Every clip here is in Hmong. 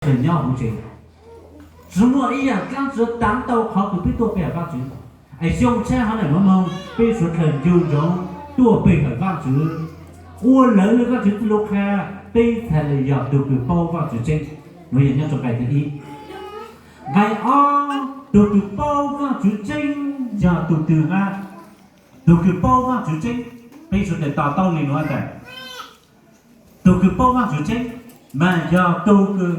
tseem nyob hauv tsev. Tsis muaj ib yaam dlaab tsi taav tau qhov kws peb tuaj pe hawm Vaajtswv. Es xyoo tshaib hov ntawm nuav moog peb suav dlawg ncu ntsoov tuaj pe hawm Vaajtswv, ua lawv le Vaajtswv txuj lug qha, peb txhad le yog tug kws paub Vaajtswv tseeb. Nuav yog nyob rua nqai thib ib. Nqai ob, tug kws paub Vaajtswv tseeb yog tug twg hab? Tug kws paub Vaajtswv tseeb, peb suav dlawg to taub le nuav tas, tug kws paub Vaajtswv tseeb mas yog tug kws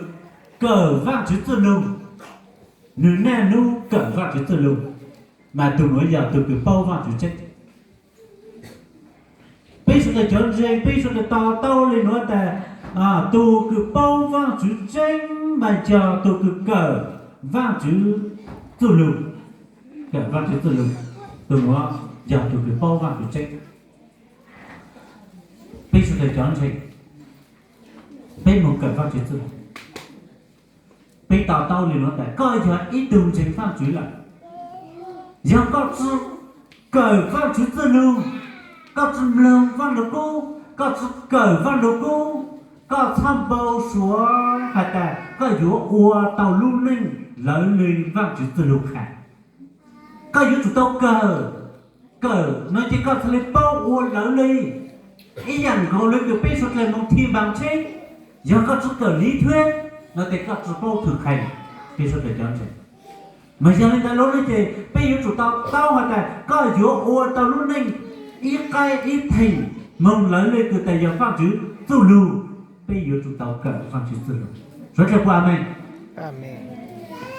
kawm Vaajtswv txuj lug, nwg naj nub kawm Vaajtswv txuj lug, mas tug nuav yog tug kws paub Vaajtswv tseeb. Peb suav dlawg cov ntseeg, peb suav dlawg to taub le nuav tas, tug kws paub Vaajtswv tseeb mas yog tug kws kawm Vaajtswv txuj lug, kawm Vaajtswv txuj lug, tug nuav yog tug kws paub Vaajtswv tseeb. Peb suav dlawg cov ntseeg, peb moog kawm Vaajtswv txuj lug, peb to taub le nuav tas koj yog ib tug ntseeg Vaajtswv lawm. Yog koj tsi kawm Vaajtswv txuj lug, koj tsi mloog Vaaj Lug Kub, koj tsi kawm Vaaj Lug Kub, koj txhob npau suav has tas koj yuav ua tau lub neej lawv le Vaajtswv txuj lug qha. Koj yuav tsum tau kawm, kawm no ces koj txhad le paub ua lawv le. Ib yaam nkaus le kws peb suav dlawg moog thi npaas tsheb, yog koj tsi kawm lý thuyết no ces koj tsi paub thực hành. Peb suav dlawg cov ntseeg, mas yog le ntawd lub neej ces peb yuav tsum tau taub has tas koj yuav ua tau lub neej ib qaib ib theem moog lawv le kws tas yog Vaajtswv txuj lug. Peb yuav tsum tau kawm Vaajtswv txuj lug. Suav dlawg puas amees?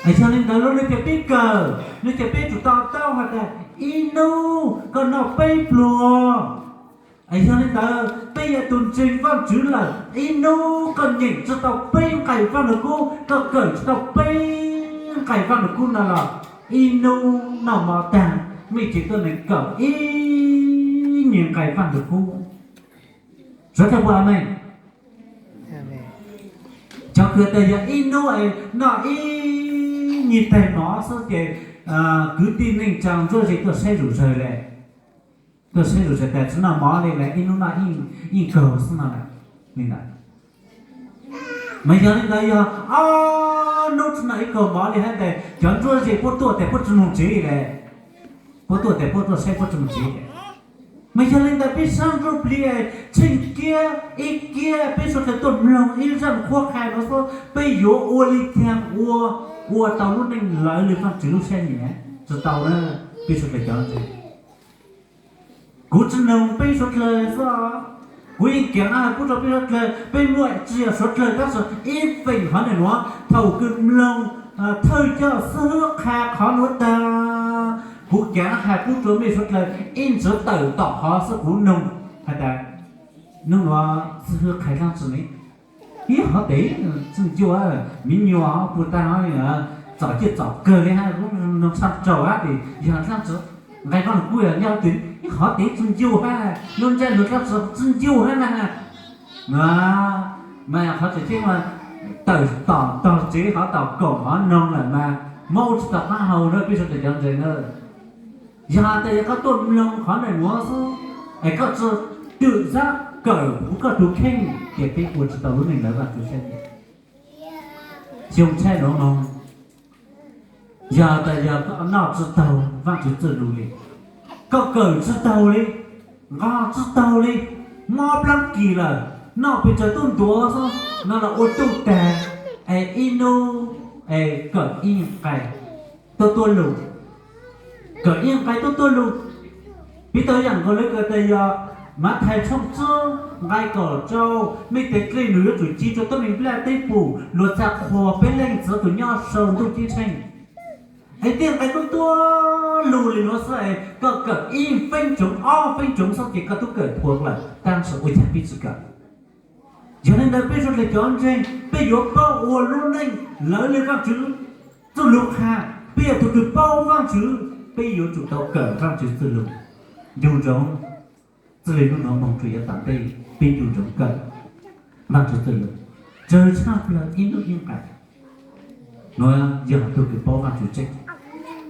Yog le ntawd lub neej ces peb kawm, le ces peb tsum tau taub has tas ib nub koj noj peb pluag. Yog le ntawd peb yog tug ntseeg Vaajtswv lawm, ib nub koj nyeem tsi tau peb nqai Vaaj Lug Kub, koj kawm tsi tau peb nqai Vaaj Lug Kub no los, ib nub noj mov taag, mej tseem tuaj nees kawm ib nyuag nqai Vaaj Lug Kub. Suav dlawg puas amees? Cov kws tas yog ib nub noj ib nyuag taag mov xwb ces kwv tij neej tsaa ntsuab zes tuaj saib zug zawg le, tuaj saib zug zawg tas tsi noj mov le, ib nub noj ib kaug xwb no le. Mas yog le ntawd yog ob nub tsi noj ib kaug mov le hab tas cov ntsuab zes puab tuaj tas puab tsi moog tsev le, puab tuaj tas puab tuaj saib puab tsi moog tsev le. Mas yog le ntawd peb sab ntsuj plig tsheej kiab ib kiab peb suav dlawg tuaj mloog ib zaaj qhuab qha nuav xwb, peb yuav ua le caag ua, ua tau lub neej lawv le Vaajtswv lub sab nyiam? Tsi tau na, peb suav dlawg cov ntseeg. Kuv tsi noog peb suav dlawg xwb, kuv yeej keev has pub rua peb suav dlawg, peb muaj tsi yog suav dlawg tab sis ib feem hov ntawm nuav thaum kws mloog thawj coj xib hwb qha qhov nuav taag, kuv keev has pub rua mej suav dlawg ib ntsis tawm tom qhov xwb kuv noog has tas nub nuav xib hwb qha dlaab tsi ne? Ib hov tes tsi ncu, miv nyuas puag ta txom ciaj txom kawg le hab, noog tshaj rau hab tes yog dlaab tsi, nqai Vaaj Lug Kub yog nyob twg ib hov tes tsi ncu hab, lub ntsab lug dlaab tsi tsi ncu hab na. Mas qhov tseem ceeb mas tawm tom tog tsev hov tom kaum hov noog lawm mas mob ua tsi tau qaab hau na peb suav dlawg cov ntseeg na. Yog tas yog koj tuaj mloog qhov ntawm nuav xwb es koj tsi twm zab kawm huv koj tug kheej ces peb ua tsi tau lub neej lawv Vaajtswv sab nyiam. Xyoo tshaib nuav moog, yog tas yog koj noj tsi taug Vaajtswv txuj lug le, koj kawm tsi taug le, nqos tsi taug le, mob plaab kis lawm, noj pes tsawg tub ntuav xwb no los ua tuj tag, es ib nub es kawm ib nqai tuab tuab lug, kawm ib nqai tuab tuab lug. Piv tau yaam nkaus le kws tas yog Mathais tshooj tsib nqai kaum rau, mej tes dlej nug yuav tsum ci rua tuab neeg nplaj teb pum, luag txha qhuas peb leej Txiv tus nyob sau ntuj ceeb tsheej. Es tej nqai tuab tuab lug le nuav xwb es koj kawm ib feeb tsoov ob feeb tsoov xwb ces koj tub kawm thuav lawm, tab sis ua caag peb tsi kawm? Yog le ntawd peb suav dlawg cov ntseeg peb yuav paub ua lub neej lawv le Vaajtswv txuj lug qha. Peb yog tug kws paub Vaajtswv, peb yuav tsum tau kawm Vaajtswv txuj lug. Ncu ntsoov, txij le nub nuav moog rua yav tom ntej peb ncu ntsoov kawm Vaajtswv txuj lug, tsawg tshaj plawg ib nub ib nqai. Nuav yog tug kws paub Vaajtswv tseeb.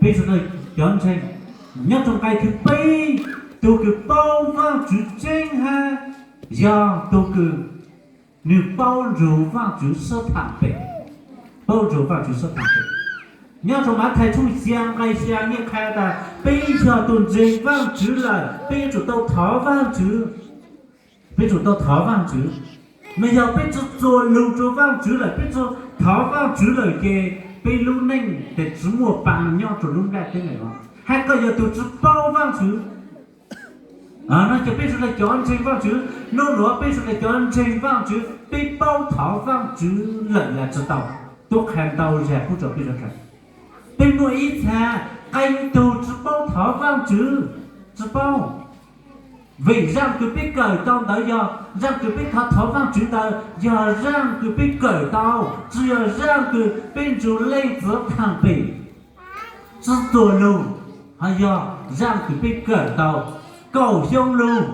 Peb suav dlawg cov ntseeg, nyob rua nqai thib peb, tug kws paub Vaajtswv tseeb hab yog tug kws nwg paub nrug Vaajtswv sib thaam pem. paub rau Vajtswv sab tag nrho. Nyob rau Mathais tshooj xya nqai xya yeej qha tas peb yog tus ntseeg Vajtswv lawm peb yuav tsum tau thov Vajtswv. Peb tsum tau thov Vajtswv. Mas yog peb tsi txuas lug rau Vajtswv lawm, peb tsi thov Vajtswv lawm ces peb lub neej tes tsi muaj pa nyob rau lub nplaj teb no. Hais koj yog tus tsi paub Vajtswv no ces peb sawv daws cov ntseeg Vajtswv, nub nuav peb sawv daws cov ntseeg Vajtswv peb paub thov Vajtswv lawm los tsi tau? Tub qha ntau zag pub rau peb sawv daws. Peb muaj ib txha qee tug tsi paub thov Vajtswv, tsi paub. Vim zaaj kws peb kawm tau ntawd yog zaaj kws peb thov thov Vajtswv ntawd yog zaaj kws peb kawm tau, tsi yog zaaj kws peb nrug leej txiv thaam pem tsi txuas lug, ho yog zaaj kws peb kawm tau kaum xyoo lug,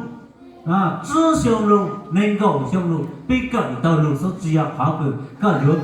tsib xyoo lug, neeg nkaum xyoo lug peb kawm tau lug xwb, tsi yog qhov kws koj yuav